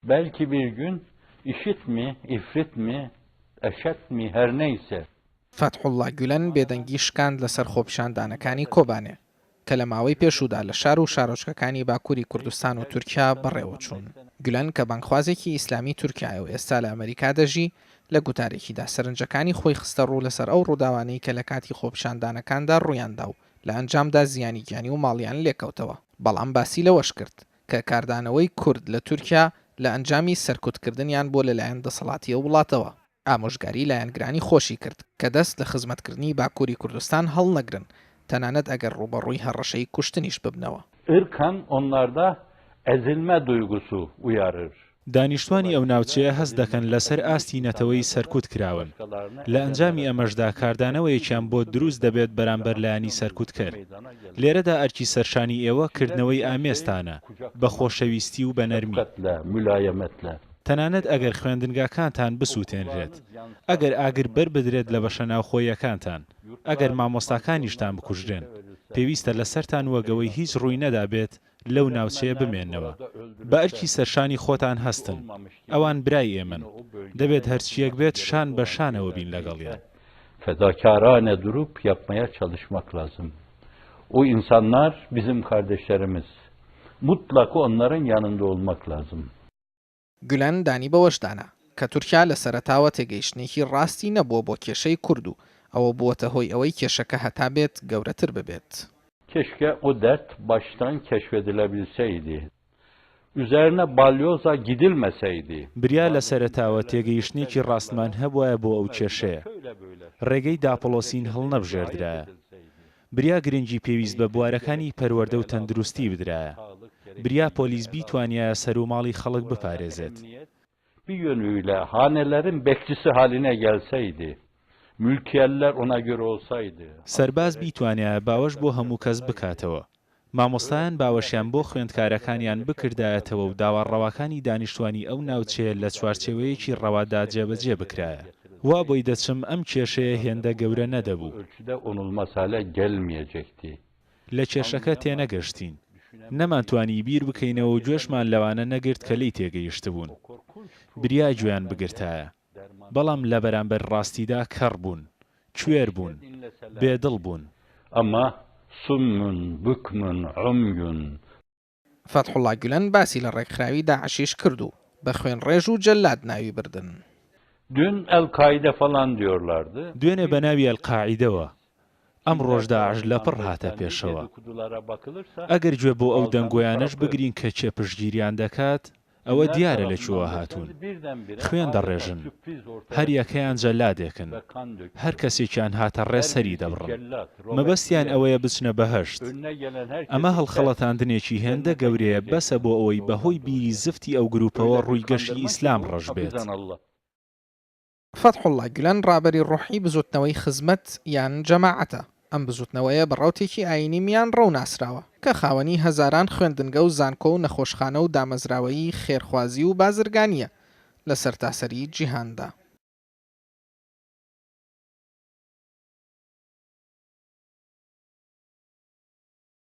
Belki bir gün IŞİD mi, İfrit mi, Eşed mi her neyse. فەتحوڵڵا گولەن بێدەنگی شکاند لەسەر خۆپیشاندانەکانی کۆبانێ، کە لە ماوەی پێشوودا لە شار و شارۆچکەکانی باکووری کوردستان و تورکیا بەڕێوەچوون. گولەن کە بانگخوازێکی ئیسلامی تورکیایە و ئێستا لە ئەمەریکا دەژی، لە گوتارێکیدا سەرنجەکانی خۆی خستەڕوو لەسەر ئەو ڕووداوانەی کە لە کاتی خۆپیشاندانەکاندا ڕوویاندا و لە ئەنجامدا زیانی گیانی و ماڵیان لێکەوتەوە. بەڵام باسی لەوەشکرد، کە کاردانەوەی کورد لە تورکیا لە ئەنجامی سەرکوتکردنیان بووە لەلایەن دەسەڵاتی ئەو وڵاتەوە. ئامۆژگاری لایەنگرانی خۆشی کرد کە دەست لە خزمەتکردنی باکووری کوردستان هەڵنەگرن، تەنانەت ئەگەر ڕووبەڕووی هەڕەشەی کوشتنیش ببنەوە. Irkan onlarda ezilme duygusu uyarır. دانیشتوانی ئەو ناوچەیە هەست دەکەن لەسەر ئاستی نەتەوەیی سەرکوت کراون، لە ئەنجامی ئەمەشدا کاردانەوەیەکیان بۆ دروست دەبێت بەرامبەر لایەنی سەرکوتکەر. لێرەدا ئەرکی سەرشانی ئێوە کردنەوەی ئامێزتانە بە خۆشەویستی و بە نەرمی. تەنانەت ئەگەر خوێندنگاکانتان بسووتێنرێت، ئەگەر ئاگر بەربدرێت لە بەشە ناوخۆییەکانتان، ئەگەر مامۆستاکانیشتان بکوژرێن، پێویستە لەسەرتان وەک ئەوەی هیچ ڕووی نەدابێت لەو ناوچەیە بمێننەوە. بە ئەرکی سەرشانی خۆتان هەستن. ئەوان برای ئێمەن. دەبێت هەرچییەک بێت شان بە شانەوە بین لەگەڵیان. Fedakarane durup yapmaya çalışmak lazım. O insanlar bizim kardeşlerimiz. Mutlaka onların yanında olmak lazım. گولەن دانی بەوەشدانا، کە تورکیا لە سەرەتاوە تێگەیشتنێکی ڕاستی نەبووە بۆ کێشەی کورد و ئەوە بووەتە هۆی ئەوەی کێشەکە هەتا بێت گەورەتر ببێت. Keşke o dert baştan keşfedilebilseydi. Üzerine balyoza gidilmeseydi. بریا لە سەرەتاوە تێگەیشتنێکی ڕاستمان هەبوایە بۆ ئەو کێشەیە، ڕێگەی داپڵۆسین هەڵنەبژێردرایە. بریا گرنگی پێویست بە بوارەکانی پەروەردە و تەندروستی بدرایە. بریا پۆلیس بیتوانیایە سەر و ماڵی خەڵک بپارێزێت. Bir yönüyle hanelerin bekçisi haline gelseydi, mülkiyeler ona göre olsaydı. سەرباز بیتوانیایە باوەش بۆ هەموو کەس بکاتەوە. مامۆستایان باوەشیان بۆ خوێندکارەکانیان بکردایەتەوە و داوا ڕەواکانی دانیشتوانی ئەو ناوچەیە لە چوارچێوەیەکی ڕەوادا جێبەجێ بکرایە. وا بۆی دەچم ئەم کێشەیە هێندە گەورە نەدەبوو. لە کێشەکە تێنەگەشتین. نەمانتوانی بیر بکەینەوە و گوێشمان لەوانە نەگرت کە لێی تێگەیشتبوون. بریا گوێیان بگرتایە. بەڵام لە بەرامبەر ڕاستیدا کەڕ بوون. کوێر بوون. بێ دڵ بوون. Ama summun, bukmun, umyun. فەتحوڵا گولەن باسی لە ڕێکخراوی داعشیش کرد و بە خوێنڕێژ و جەلاد ناوی بردن. Dün El Kaide falan diyorlardı. دوێنێ بە ناوی ئەلقاعیدەوە، ئەمڕۆش داعش لەپڕ هاتە پێشەوە. ئەگەر گوێ بۆ ئەو دەنگۆیانەش بگرین کە کێ پشتگیریان دەکات، ئەوە دیارە لە کوێوە هاتوون. خوێن دەڕێژن. هەر یەکەیان جەلادێکن. هەر کەسێکیان هاتە ڕێ سەری دەبڕن. مەبەستیان ئەوەیە بچنە بەهەشت. ئەمە هەڵخەڵەتاندنێکی هێندە گەورەیە بەسە بۆ ئەوەی بەهۆی بیری زفتی ئەو گروپەوە ڕووی گەشی ئیسلام ڕەش بێت. فەتحوڵڵا گولەن ڕابەری ڕۆحی بزوتنەوەی خزمەت یان جەماعەتە، ئەم بزوتنەوەیە بە ڕەوتێکی ئایینی میانڕەو ناسراوە، کە خاوەنی هەزاران خوێندنگە و زانکۆ و نەخۆشخانە و دامەزراوەیی خێرخوازی و بازرگانییە لە سەرتاسەری جیهاندا.